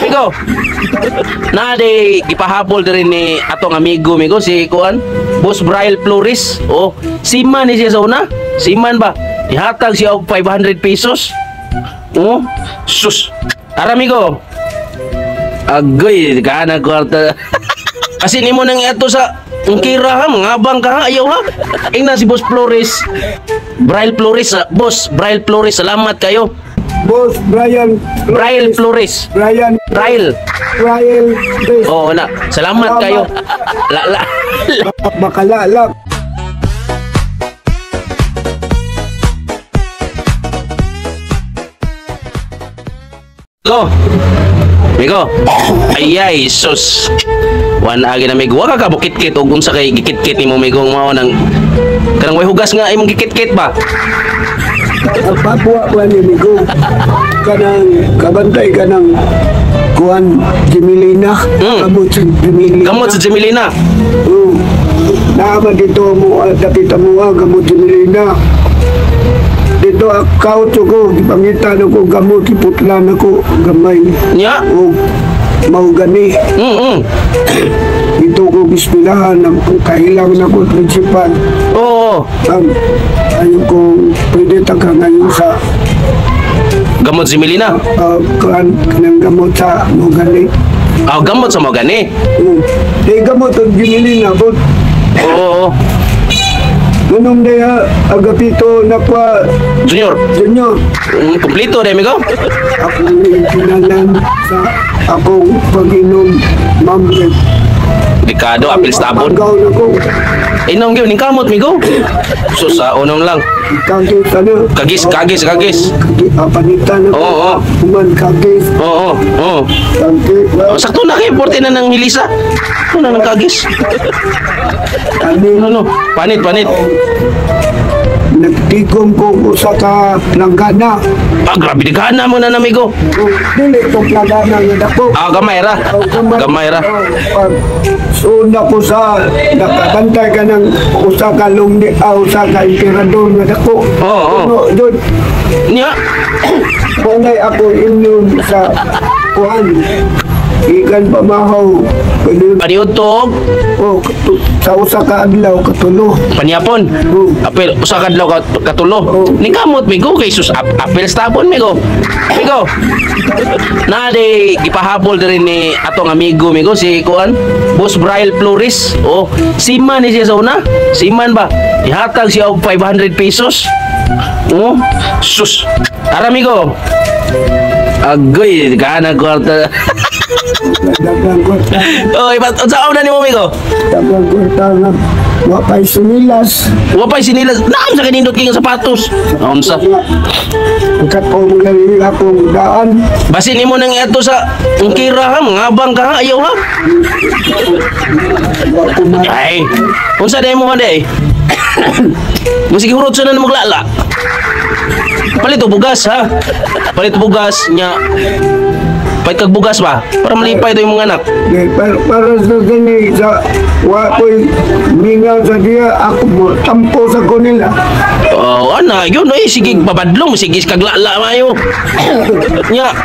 Migo. Na di gipahabol diri ni atong amigo, migo, si kuan, Boss Braille Flores. Oh, seaman ni siya sa una. Seaman ba? Ihatag siya og 500 pesos. Oh, sus. Tara, migo. Agoy, kana kwarta. Kasi nimo nang iato sa Ungkira ha, mga abang ka ha, ayaw ha. Ingna si Boss Flores. Braille Flores, ah, Boss Braille Flores, salamat kayo. Boss Brian. Braille Flores. Brian. Braille. Brian Flores. Oo na. Salamat kayo. La la. Makalala. Go. Migo. Ayay, sus. Wan agi na, migo. Wa ka kabukit-kit og unsa kay gikit-kit nimo, migo, mao nang kanang way hugas nga imong gikit-kit ba? Ang papua ko ni Migo. Kanang kabantay ka ng kuan Jimilina. Kamot sa Jimilina. Kamot sa Jimilina. Oo. Naama dito mo, dapit mo, gamot Jimilina. Dito account ko, gipangitan ako gamot, iputlan ako gamay. Nya. O mao gani. Dito ko bismilahan ang kahilang na ko principal. Oo. Ang ayaw kong pwede taga ngayon sa Gamot si Melina. Kuan kanang gamot sa mao gani. Ah, gamot sa mo gani. Oo. Di gamot og Jimilina, but Oo. ganun diha agapito na kwa. Junior. Junior. Kompleto rin, amigo. Ako kinalan sa akong pag-inom, ma'am. Dekado, apil stabon. Pagaw na ko. Inom gyud ning kamot, migo. Sus, sa unom lang. Kagis ano? Kagis, kagis, kagis. Panitan ako. Oo. Human kagis. Oo, oo. Kagis. Oh, sakto na kay porte na ng hilisa. Ano na ng kagis? Ani, Ano no? Panit, panit. Nagtigom ko usa ka planggana. Ah, grabe di mo na namigo. Dili ko planggana nga dako. Ah, gamay ra. Gamay ra. So na ko sa nakabantay ka ng usa ka lungdi, usa ka emperador nga dako. Oo. Ano, yun, Nya. Panay ako inyong sa kuan. Ikan pamahaw. Pwede, Paniudto og oh, sa usa ka adlaw katulo. Panyapon. Oo. Apil usa ka adlaw katulo. Oo. Ning kamot, migo, kay sus apil stabon, migo. Migo. Na di gipahabol diri ni atong amigo, migo, si kuan, Boss Braille Flores. Oh, seaman ni siya sa una. Seaman ba? Ihatag siya og 500 pesos. Oh, sus. Tara, migo. Agoy, kana kwarta. Dagang kwarta, Oh, iba unsa na nimo, migo? Dagang kwarta nga wa pa'y sinilas. Wa pa'y sinilas. Naam sa kanindot kay nga sapatos. Unsa? Katong gali akong daan. Basin nimo nang iato sa ungkira ha, mga abang ka ha, ayaw ha. Wa ko ma Ay, unsa day mo day? Musige hurot sa na maglala. Palit og bugas ha. Palit og bugas nya. Palit kag bugas ba? Para malipay to yung mga anak. Di, para sa gani sa wa ko'y mingaw sa diya ako mo tampo sa ko nila. Oh, ana, yun eh, sige babadlong, sige kaglala mayo. Nya.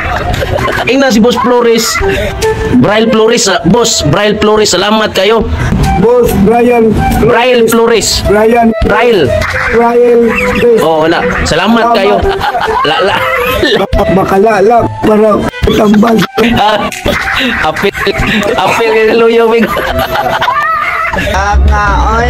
Ingna si Boss Flores. Braille Flores, ah, Boss Braille Flores, salamat kayo. Boss Brian. Braille Flores. Brian. Braille. Brian Flores. Oo na. Salamat kayo. La la. Makalala para tambal. Ah, apil apil kay luyo, migo. Aka, oy.